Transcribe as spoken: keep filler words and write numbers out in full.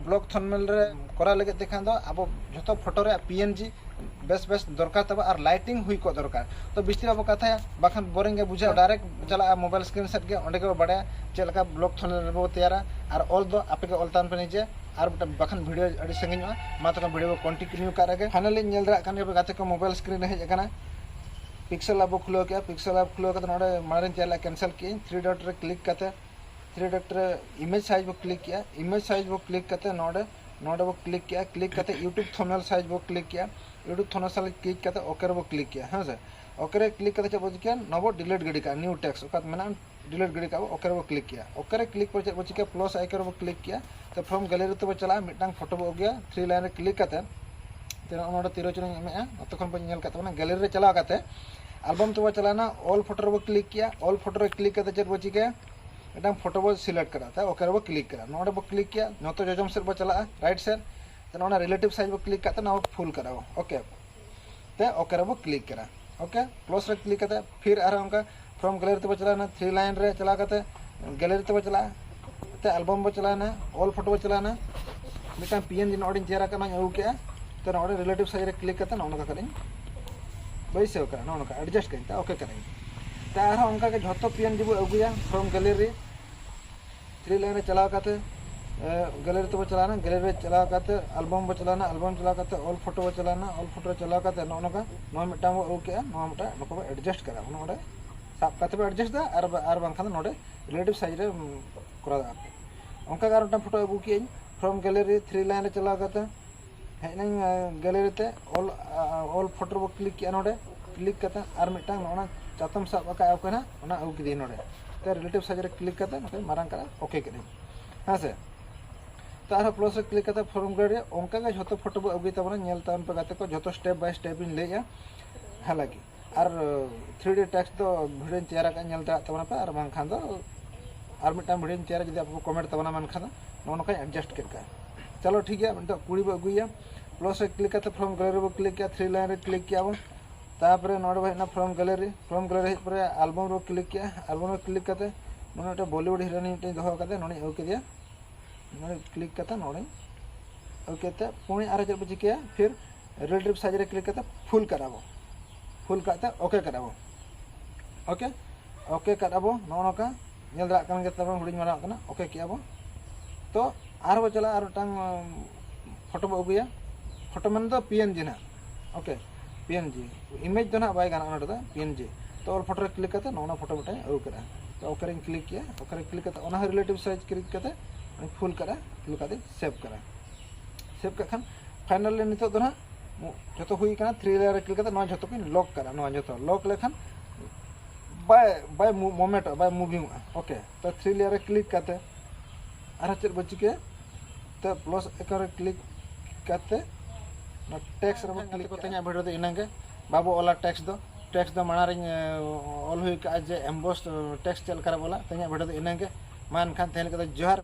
Blog ᱛᱷᱟᱢᱵᱱᱮᱞ ᱨᱮ ᱠᱚᱨᱟᱣ ᱞᱟᱹᱜᱤᱫ ᱛᱮᱠᱷᱟᱱ ᱫᱚ ᱟᱵᱚ ᱡᱷᱚᱛᱚ ᱯᱷᱳᱴᱳ ᱨᱮᱭᱟᱜ ᱯᱤ ᱮᱱ ᱡᱤ ᱵᱮᱥ ᱵᱮᱥ ᱫᱚᱨᱠᱟᱨ ᱛᱟᱵᱚ ᱟᱨ ᱞᱟᱭᱴᱤᱝ ᱦᱩᱭ ᱠᱚᱜ ᱫᱚᱨᱠᱟᱨ᱾ ᱛᱚ ᱵᱤᱥᱛᱤ ᱵᱟᱵᱚ ᱠᱟᱛᱷᱟᱭᱟ, ᱵᱟᱠᱷᱟᱱ ᱵᱳᱨᱤᱝ ᱜᱮ ᱵᱩᱡᱷᱟᱹᱜᱼᱟ᱾ ᱰᱟᱭᱨᱮᱠᱴ ᱪᱟᱞᱟᱜᱼᱟ ᱢᱳᱵᱟᱭᱤᱞ ᱥᱠᱨᱤᱱ ᱥᱮᱫ ᱜᱮ, ᱚᱸᱰᱮ ᱜᱮᱵᱚ ᱵᱟᱲᱟᱭᱟ ᱪᱮᱫ ᱞᱮᱠᱟ ᱵᱞᱚᱜ ᱛᱷᱟᱢᱵᱱᱮᱞ ᱨᱮᱵᱚ ᱛᱮᱭᱟᱨᱟ᱾ ᱟᱨ ᱚᱞ ᱫᱚ ᱟᱯᱮ ᱜᱮ ᱚᱞ ᱛᱟᱵᱚᱱ ᱯᱮ ᱱᱤᱡᱮ, ᱟᱨ ᱢᱤᱫᱴᱟᱝ ᱵᱟᱠᱷᱟᱱ ᱵᱷᱤᱰᱤᱭᱳ ᱟᱹᱰᱤ ᱥᱟᱺᱜᱤᱧᱚᱜᱼᱟ᱾ ᱢᱟ ᱛᱚᱠᱷᱚᱱ ᱵᱷᱤᱰᱤᱭᱳ ᱵᱚ ᱠᱚᱱᱴᱤᱱᱤᱭᱩ ᱠᱟᱜ ᱨᱮᱜᱮ᱾ ᱯᱷᱟᱭᱱᱟᱞᱤ ᱧᱮᱞ ᱫᱟᱲᱮᱭᱟᱜ ᱠᱟᱱ ᱜᱮᱭᱟ ᱯᱮ ᱜᱟᱛᱮ ᱠᱚ, ᱢᱳᱵᱟᱭᱤᱞ ᱥᱠᱨᱤᱱ ᱨᱮ ᱦᱮᱡ ᱟᱠᱟᱱᱟ᱾ ᱯᱤᱠᱥᱮᱞ ᱞᱮᱵ ᱵᱚ ᱠᱷᱩᱞᱟᱹᱣ ᱠᱮᱜᱼᱟ᱾ ᱯᱤᱠᱥᱮᱞ ᱞᱮᱵ ᱠᱷᱩᱞᱟᱹᱣ ᱠᱟᱛᱮ ᱱᱚᱰᱮ ᱢᱟᱲᱟᱝ ᱨᱤᱧ ᱛᱮᱭᱟᱨ ᱞᱮᱫᱼᱟ, ᱠᱮᱱᱥᱮᱞ ᱠᱮᱜᱼᱟᱹᱧ᱾ ᱛᱷᱨᱤ ᱰᱚᱴ ᱨᱮ ᱠᱞᱤᱠ ᱠᱟᱛᱮ, ᱛᱷᱨᱤ ᱰᱚᱴ ᱨᱮ ᱤᱢᱮᱡᱽ ᱥᱟᱭᱤᱡᱽ ᱵᱚ ᱠᱞᱤᱠ ᱠᱮᱜᱼᱟ᱾ ᱤᱢᱮᱡᱽ ᱥᱟᱭᱤᱡᱽ ᱵᱚ ᱠᱞᱤᱠ ᱠᱟᱛᱮ ᱱᱚᱰᱮ, ᱱᱚᱰᱮ ᱵᱚ ᱠᱞᱤᱠ ᱠᱮᱜᱼᱟ᱾ ᱠᱞᱤᱠ ᱠᱟᱛᱮ YouTube ᱛᱷᱟᱢᱵᱱᱮᱞ ᱥᱟᱭᱤᱡᱽ ᱵᱚ ᱠᱞᱤᱠ ᱠᱮᱜᱼᱟ᱾ YouTube ᱛᱷᱟᱢᱵᱱᱮᱞ ᱥᱟᱭᱤᱡᱽ ᱠᱞᱤᱠ ᱠᱟᱛᱮ ᱳᱠᱮ ᱨᱮᱵᱚ ᱠᱞᱤᱠ ᱠᱮᱜᱼᱟ᱾ ᱦᱮᱸ ᱥᱮ, ᱳᱠᱮ ᱨᱮ ᱠᱞᱤᱠ ᱠᱟᱛᱮ ᱪᱮᱫ ᱵᱚ ᱪᱤᱠᱟᱹᱭᱟ? ᱱᱚᱣᱟ ᱵᱚ ᱰᱤᱞᱤᱴ ᱜᱤᱰᱤ ᱠᱟᱜᱼᱟ, ᱱᱤᱭᱩ ᱴᱮᱠᱥᱴ ᱚᱠᱟ ᱢᱮᱱᱟᱜᱼᱟ, ᱰᱤᱞᱤᱴ ᱜᱤᱰᱤ ᱠᱟᱜᱼᱟ ᱵᱚ᱾ ᱳᱠᱮ ᱨᱮᱵᱚ ᱠᱞᱤᱠ ᱠᱮᱜᱼᱟ᱾ ᱳᱠᱮ ᱨᱮ ᱠᱞᱤᱠ ᱯᱚᱨᱮ ᱪᱮᱫ ᱵᱚ ᱪᱤᱠᱟᱹᱭᱟ? ᱯᱞᱟᱥ ᱟᱭᱠᱚᱱ ᱨᱮᱵᱚ ᱠᱞᱤᱠ ᱠᱮᱜᱼᱟ᱾ ᱛᱚ ᱯᱷᱨᱚᱢ ᱜᱮᱞᱟᱨᱤ ᱛᱮᱵᱚ ᱪᱟᱞᱟᱜᱼᱟ, ᱢᱤᱫᱴᱟᱝ ᱯᱷᱳᱴᱳ ᱵᱚ ᱟᱹᱜᱩᱭᱟ᱾ ᱛᱷᱨᱤ ᱞᱟᱭᱤᱱ ᱨᱮ ᱠᱞᱤᱠ ᱠᱟᱛᱮ, ᱛᱚ ᱱᱚᱜᱼᱚ ᱱᱚᱰᱮ ᱛᱤᱨᱚ ᱪᱤᱱᱦᱟᱹᱧ ᱮᱢᱮᱜᱼᱟ, ᱱᱚᱛᱮ ᱠᱷᱚᱱ ᱵᱚᱱ ᱧᱮᱞ ᱠᱟᱜ ᱛᱟᱵᱚᱱᱟ᱾ ᱜᱮᱞᱟᱨᱤ ᱨᱮ ᱪᱟᱞᱟᱣ ᱠᱟᱛᱮ ᱟᱞᱵᱟᱢ ᱛᱮᱵᱚ ᱪᱟᱞᱟᱣᱱᱟ, ᱚᱞ ᱯᱷᱳᱴᱳ ᱨᱮᱵᱚ ᱠᱞᱤᱠ ᱠᱮᱜᱼᱟ᱾ ᱚᱞ ᱯᱷᱳᱴᱳ ᱨᱮ ᱠᱞᱤᱠ ᱠᱟᱛᱮ ᱪᱮᱫ ᱵᱚ ᱪᱤᱠᱟᱹᱭᱟ? ᱢᱤᱫᱴᱟᱝ ᱯᱷᱳᱴᱳ ᱵᱚ ᱥᱤᱞᱮᱠᱴ ᱠᱟᱫᱟ, ᱛᱟᱭ ᱳᱠᱮ ᱨᱮᱵᱚ ᱠᱞᱤᱠ ᱠᱮᱫᱟ᱾ ᱱᱚᱰᱮ ᱵᱚ ᱠᱞᱤᱠ ᱠᱮᱜᱼᱟ, ᱱᱚᱛᱮ ᱡᱚᱡᱚᱢ ᱥᱮᱫ ᱵᱚ ᱪᱟᱞᱟᱜᱼᱟ, ᱨᱟᱭᱤᱴ ᱥᱮᱫ᱾ ᱛᱚ ᱱᱚᱰᱮ ᱨᱤᱞᱮᱴᱤᱵᱷ ᱥᱟᱭᱤᱡᱽ ᱵᱚ ᱠᱞᱤᱠ ᱠᱟᱜ ᱛᱮ ᱱᱚᱣᱟ ᱵᱚ ᱯᱷᱩᱞ ᱠᱟᱫᱟ ᱵᱚ, ᱳᱠᱮ᱾ ᱛᱮ ᱳᱠᱮ ᱨᱮᱵᱚ ᱠᱞᱤᱠ ᱠᱮᱫᱟ, ᱳᱠᱮ᱾ ᱯᱞᱟᱥ ᱨᱮ ᱠᱞᱤᱠ ᱠᱟᱛᱮ ᱯᱷᱤᱨ ᱟᱨᱦᱚᱸ ᱚᱱᱠᱟ ᱯᱷᱨᱚᱢ ᱜᱮᱞᱟᱨᱤ ᱛᱮᱵᱚ ᱪᱟᱞᱟᱣᱱᱟ, ᱛᱷᱨᱤ ᱞᱟᱭᱤᱱ ᱨᱮ ᱪᱟᱞᱟᱣ ᱠᱟᱛᱮ ᱜᱮᱞᱟᱨᱤ ᱛᱮᱵᱚ ᱪᱟᱞᱟᱜᱼᱟ, ᱛᱮ ᱟᱞᱵᱟᱢ ᱵᱚ ᱪᱟᱞᱟᱣᱱᱟ, ᱚᱞ ᱯᱷᱳᱴᱳ ᱵᱚ ᱪᱟᱞᱟᱣᱱᱟ, ᱢᱤᱫᱴᱟᱝ ᱯᱤ ᱮᱱ ᱡᱤ ᱱᱚᱰᱮᱧ ᱛᱮᱭᱟᱨ ᱟᱠᱟᱫ ᱱᱚᱣᱟᱧ ᱟᱹᱜᱩ ᱠᱮᱜᱼᱟ᱾ ᱛᱚ ᱱᱚᱰᱮ ᱨᱤᱞᱮᱴᱤᱵᱷ ᱥᱟᱭᱤᱡᱽ ᱨᱮ ᱠᱞᱤᱠ ᱠᱟᱛᱮ ᱱᱚᱜᱼᱚ ᱱᱚᱝᱠᱟ ᱠᱟᱛᱮᱧ ᱵᱟᱹᱭᱥᱟᱹᱣ ᱠᱟᱜᱼᱟ, ᱱᱚᱜᱼᱚ ᱱᱚᱝᱠᱟ ᱮᱰᱡᱟᱥᱴ ᱠᱟᱜᱼᱟᱹᱧ, ᱛᱚ ᱳᱠᱮ ᱠᱟᱜᱼᱟᱹᱧ᱾ ᱛᱚ ᱟᱨᱦᱚᱸ ᱚᱱᱠᱟ ᱜᱮ ᱡᱷᱚᱛᱚ ᱯᱤ ᱮᱱ ᱡᱤ ᱵᱚ ᱟᱹᱜᱩᱭᱟ ᱯᱷᱨᱚᱢ ᱜᱮᱞᱟᱨᱤ, ᱛᱷᱨᱤ ᱞᱟᱭᱤᱱ ᱨᱮ ᱪᱟᱞᱟᱣ ᱠᱟᱛᱮ, ᱮ, ᱜᱮᱞᱟᱨᱤ ᱛᱮᱵᱚ ᱪᱟᱞᱟᱣᱱᱟ, ᱜᱮᱞᱟᱨᱤ ᱨᱮ ᱪᱟᱞᱟᱣ ᱠᱟᱛᱮ ᱟᱞᱵᱟᱢ ᱵᱚ ᱪᱟᱞᱟᱣᱱᱟ, ᱟᱞᱵᱟᱢ ᱪᱟᱞᱟᱣ ᱠᱟᱛᱮ ᱚᱞ ᱯᱷᱳᱴᱳ ᱵᱚ ᱪᱟᱞᱟᱣᱱᱟ, ᱚᱞ ᱯᱷᱳᱴᱳ ᱨᱮ ᱪᱟᱞᱟᱣ ᱠᱟᱛᱮ ᱱᱚᱜᱼᱚ ᱱᱚᱝᱠᱟ ᱱᱚᱣᱟ ᱢᱤᱫᱴᱟᱝ ᱵᱚ ᱟᱹᱜᱩ ᱠᱮᱜᱼᱟ, ᱱᱚᱣᱟ ᱢᱤᱫᱴᱟᱝ ᱱᱚᱝᱠᱟ ᱵᱚ ᱮᱰᱡᱟᱥᱴ ᱠᱟᱜᱼᱟ, ᱚᱱᱟ ᱚᱸᱰᱮ ᱥᱟᱵ ᱠᱟᱛᱮ ᱵᱚ ᱮᱰᱡᱟᱥᱴ ᱫᱟ, ᱟᱨ ᱵᱟ-, ᱟᱨ ᱵᱟᱝᱠᱷᱟᱱ ᱫᱚ ᱱᱚᱰᱮ ᱨᱤᱞᱮᱴᱤᱵᱷ ᱥᱟᱭᱤᱡᱽ ᱨᱮ, ᱩᱢ, ᱠᱚᱨᱟᱣ ᱫᱟᱲᱮᱭᱟᱜᱼᱟ ᱯᱮ᱾ ᱚᱱᱠᱟ ᱜᱮ ᱟᱨ ᱢᱤᱫᱴᱟᱝ ᱯᱷᱳᱴᱳ ᱟᱹᱜᱩ ᱠᱮᱜᱼᱟᱹᱧ, ᱯᱷᱨᱚᱢ ᱜᱮᱞᱟᱨᱤ ᱛᱷᱨᱤ ᱞᱟᱭᱤᱱ ᱨᱮ ᱪᱟᱞᱟᱣ ᱠᱟᱛᱮ ᱦᱮᱡ ᱮᱱᱟᱹᱧ, ᱮ, ᱜᱮᱞᱟᱨᱤ ᱛᱮ ᱚᱞ, ᱟ, ᱚᱞ ᱯᱷᱳᱴᱳ ᱨᱮᱵᱚ ᱠᱞᱤᱠ ᱠᱮᱜᱼᱟ᱾ ᱱᱚᱰᱮ ᱠᱞᱤᱠ ᱠᱟᱛᱮ ᱟᱨ ᱢᱤᱫᱴᱟᱝ ᱱᱚᱜᱼᱚ ᱱᱟ ᱪᱟᱛᱚᱢ ᱥᱟᱵ ᱟᱠᱟᱫ ᱟᱭ ᱠᱟᱱᱟ, ᱚᱱᱟ ᱟᱹᱜᱩ ᱠᱮᱫᱮᱭᱟᱹᱧ ᱱᱚᱰᱮ᱾ ᱛᱮ ᱨᱤᱞᱮᱴᱤᱵᱷ ᱥᱟᱭᱤᱡᱽ ᱨᱮ ᱠᱞᱤᱠ ᱠᱟᱛᱮ ᱱᱚᱛᱮ ᱢᱟᱨᱟᱝ ᱠᱟᱜᱼᱟ, ᱳᱠᱮ ᱠᱮᱫᱟᱹᱧ, ᱦᱮᱸ ᱥᱮ᱾ ᱛᱚ ᱟᱨᱦᱚᱸ ᱯᱞᱟᱥ ᱨᱮ ᱠᱞᱤᱠ ᱠᱟᱛᱮ ᱯᱷᱨᱚᱢ ᱜᱮᱞᱟᱨᱤ ᱨᱮ ᱚᱱᱠᱟ ᱜᱮ ᱡᱷᱚᱛᱚ ᱯᱷᱳᱴᱳ ᱵᱚ ᱟᱹᱜᱩᱭ ᱛᱟᱵᱚᱱᱟ᱾ ᱧᱮᱞ ᱛᱟᱵᱚᱱ ᱯᱮ ᱜᱟᱛᱮ ᱠᱚ, ᱡᱷᱚᱛᱚ ᱥᱴᱮᱯ ᱵᱟᱭ ᱥᱴᱮᱯ ᱤᱧ ᱞᱟᱹᱭᱮᱜᱼᱟ, ᱦᱟᱞᱟᱠᱤ ᱟᱨ ᱛᱷᱨᱤ ᱰᱤ ᱴᱮᱠᱥᱴ ᱫᱚ ᱵᱷᱤᱰᱤᱭᱳᱧ ᱛᱮᱭᱟᱨ ᱟᱠᱟᱫᱼᱟ, ᱧᱮᱞ ᱫᱟᱲᱮᱭᱟᱜ ᱛᱟᱵᱚᱱᱟ ᱯᱮ, ᱟᱨ ᱵᱟᱝᱠᱷᱟᱱ ᱫᱚ ᱟᱨ ᱢᱤᱫᱴᱟᱝ ᱵᱷᱤᱰᱤᱭᱳᱧ ᱛᱮᱭᱟᱨᱟ, ᱡᱩᱫᱤ ᱟᱯᱮ ᱯᱮ ᱠᱚᱢᱮᱱᱴ ᱛᱟᱵᱚᱱᱟ ᱢᱮᱱᱠᱷᱟᱱ ᱫᱚ᱾ ᱱᱚᱜᱼᱚ ᱱᱚᱝᱠᱟᱧ ᱮᱰᱡᱟᱥᱴ ᱠᱮᱫ ᱠᱟᱜᱼᱟ᱾ ᱪᱚᱞᱚ ᱴᱷᱤᱠ ᱜᱮᱭᱟ, ᱱᱤᱛᱚᱜ ᱠᱩᱲᱤ ᱵᱚ ᱟᱹᱜᱩᱭᱮᱭᱟ᱾ ᱯᱞᱟᱥ ᱨᱮ ᱠᱞᱤᱠ ᱠᱟᱛᱮ ᱯᱷᱨᱚᱢ ᱜᱮᱞᱟᱨᱤ ᱨᱮᱵᱚ ᱠᱞᱤᱠ ᱠᱮᱜᱼᱟ, ᱛᱷᱨᱤ ᱞᱟᱭᱤᱱ ᱨᱮ ᱠᱞᱤᱠ ᱠᱮᱜᱼᱟ ᱵᱚᱱ᱾ ᱛᱟᱨᱯᱚᱨᱮ ᱱᱚᱰᱮ ᱵᱚ ᱦᱮᱡ ᱮᱱᱟ ᱯᱷᱨᱚᱢ ᱜᱮᱞᱟᱨᱤ, ᱯᱷᱨᱚᱢ ᱜᱮᱞᱟᱨᱤ ᱦᱮᱡ ᱯᱚᱨᱮ ᱟᱞᱵᱟᱢ ᱨᱮᱵᱚ ᱠᱞᱤᱠ ᱠᱮᱜᱼᱟ, ᱟᱞᱵᱟᱢ ᱨᱮ ᱠᱞᱤᱠ ᱠᱟᱛᱮ ᱱᱚᱰᱮ ᱢᱤᱫᱴᱮᱱ ᱵᱚᱞᱤᱣᱩᱰ ᱦᱤᱨᱳᱭᱤᱱ ᱢᱤᱫᱴᱮᱱ ᱫᱚᱦᱚ ᱠᱟᱫᱮ, ᱱᱚᱰᱮᱧ ᱟᱹᱜᱩ ᱠᱮᱫᱮᱭᱟ᱾ ᱱᱚᱰᱮ ᱠᱞᱤᱠ ᱠᱟᱛᱮ ᱱᱚᱰᱮ ᱳᱠᱮ ᱛᱮ ᱯᱩᱱ ᱟᱨ ᱪᱮᱫ ᱵᱚ ᱪᱤᱠᱟᱹᱭᱟ, ᱯᱷᱤᱨ ᱨᱤᱞᱮᱴᱤᱵᱷ ᱥᱟᱭᱤᱡᱽ ᱨᱮ ᱠᱞᱤᱠ ᱠᱟᱛᱮ ᱯᱷᱩᱞ ᱠᱟᱜᱼᱟ ᱵᱚ, ᱯᱷᱩᱞ ᱠᱟᱜ ᱛᱮ ᱳᱠᱮ ᱠᱟᱜᱼᱟ ᱵᱚ᱾ ᱳᱠᱮ, ᱳᱠᱮ ᱠᱟᱜᱼᱟ ᱵᱚ᱾ ᱱᱚᱜᱼᱚ ᱱᱚᱝᱠᱟ ᱧᱮᱞ ᱫᱟᱲᱮᱭᱟᱜ ᱠᱟᱱ ᱜᱮᱭᱟ ᱛᱟᱵᱚᱱ, ᱦᱩᱰᱤᱧ ᱢᱟᱨᱟᱝ ᱠᱟᱱᱟ᱾ ᱳᱠᱮ ᱠᱮᱜᱼᱟ ᱵᱚ᱾ ᱛᱚ ᱟᱨᱦᱚᱸ ᱵᱚ ᱪᱟᱞᱟᱜᱼᱟ, ᱟᱨ ᱢᱤᱫᱴᱟᱝ ᱯᱷᱳᱴᱳ ᱵᱚ ᱟᱹᱜᱩᱭᱟ, ᱯᱷᱳᱴᱳ ᱢᱮᱱ ᱫᱚ ᱯᱤ ᱮᱱ ᱡᱤ ᱱᱟᱦᱟᱜ᱾ Okay, P N G image ᱫᱚ ᱱᱟᱦᱟᱜ ᱵᱟᱭ ᱜᱟᱱᱚᱜᱼᱟ ᱱᱚᱰᱮ ᱫᱚ, ᱯᱤ ᱮᱱ ᱡᱤ᱾ ᱛᱚ ᱚᱞ ᱯᱷᱳᱴᱳ ᱨᱮ ᱠᱞᱤᱠ ᱠᱟᱛᱮ ᱱᱚᱜᱼᱚ ᱱᱚᱣᱟ ᱯᱷᱳᱴᱳ ᱢᱤᱫᱴᱟᱝ ᱟᱹᱜᱩ ᱠᱮᱫᱟ᱾ ᱛᱚ ᱳᱠᱮ ᱨᱮᱧ ᱠᱞᱤᱠ ᱠᱮᱜᱼᱟ, ᱳᱠᱮ ᱨᱮ ᱠᱞᱤᱠ ᱠᱟᱛᱮ ᱚᱱᱟ ᱦᱚᱸ ᱨᱤᱞᱮᱴᱤᱵᱷ ᱥᱟᱭᱤᱡᱽ ᱠᱞᱤᱠ ᱠᱟᱛᱮ ᱯᱷᱩᱞ ᱠᱟᱜᱼᱟ, ᱯᱷᱩᱞ ᱠᱟᱛᱮ ᱥᱮᱵᱷ ᱠᱟᱜᱼᱟ᱾ ᱥᱮᱵᱷ ᱠᱟᱜ ᱠᱷᱟᱱ ᱯᱷᱟᱭᱱᱟᱞᱤ ᱱᱤᱛᱚᱜ ᱫᱚ ᱱᱟᱦᱟᱜ ᱡᱚᱛᱚ ᱦᱩᱭ ᱠᱟᱱᱟ᱾ ᱛᱷᱨᱤ ᱞᱮᱭᱟᱨ ᱨᱮ ᱠᱞᱤᱠ ᱠᱟᱛᱮ ᱱᱚᱣᱟ ᱡᱚᱛᱚ ᱠᱚᱧ ᱞᱚᱠ ᱠᱟᱜᱼᱟ᱾ ᱱᱚᱣᱟ ᱡᱚᱛᱚ ᱞᱚᱠ ᱞᱮᱠᱷᱟᱱ ᱵᱟᱭ, ᱵᱟᱭ ᱢᱩ-, ᱢᱩᱵᱷᱢᱮᱱᱴᱚᱜᱼᱟ, ᱵᱟᱭ ᱢᱩᱵᱷᱤᱝᱚᱜᱼᱟ᱾ ᱳᱠᱮ, ᱛᱚ ᱛᱷᱨᱤ ᱞᱮᱭᱟᱨ ᱨᱮ ᱠᱞᱤᱠ ᱠᱟᱛᱮ ᱟᱨᱦᱚᱸ ᱪᱮᱫ ᱵᱚ ᱪᱤᱠᱟᱹᱭᱟ? ᱛᱚ ᱯᱞᱟᱥ ᱟᱭᱠᱚᱱ ᱨᱮ ᱠᱞᱤᱠ ᱠᱟᱛᱮ ᱱᱚᱣᱟ ᱴᱮᱠᱥᱴ ᱨᱮᱵᱚ ᱠᱞᱤᱠ ᱠᱟᱛᱮ᱾ ᱤᱧᱟᱹᱜ ᱵᱷᱤᱰᱤᱭᱳ ᱫᱚ ᱤᱱᱟᱹᱝ ᱜᱮ᱾ ᱵᱟᱵᱚ ᱚᱞᱟ ᱴᱮᱠᱥᱴ ᱫᱚ, ᱴᱮᱠᱥᱴ ᱫᱚ ᱢᱟᱲᱟᱝ ᱨᱤᱧ, ᱮ, ᱚᱞ ᱦᱩᱭ ᱠᱟᱜᱼᱟ ᱡᱮ ᱮᱢᱵᱚᱥ ᱴᱮᱠᱥᱴ ᱪᱮᱫ ᱞᱮᱠᱟ ᱨᱮ ᱵᱚ ᱚᱞᱟ᱾ ᱛᱮᱦᱮᱧᱟᱜ ᱵᱷᱤᱰᱤᱭᱳ ᱫᱚ ᱤᱱᱟᱹᱝ ᱜᱮ᱾ ᱢᱟ ᱮᱱᱠᱷᱟᱱ ᱛᱮᱦᱮᱧ ᱞᱮᱠᱟ ᱫᱚ ᱡᱚᱦᱟᱨ᱾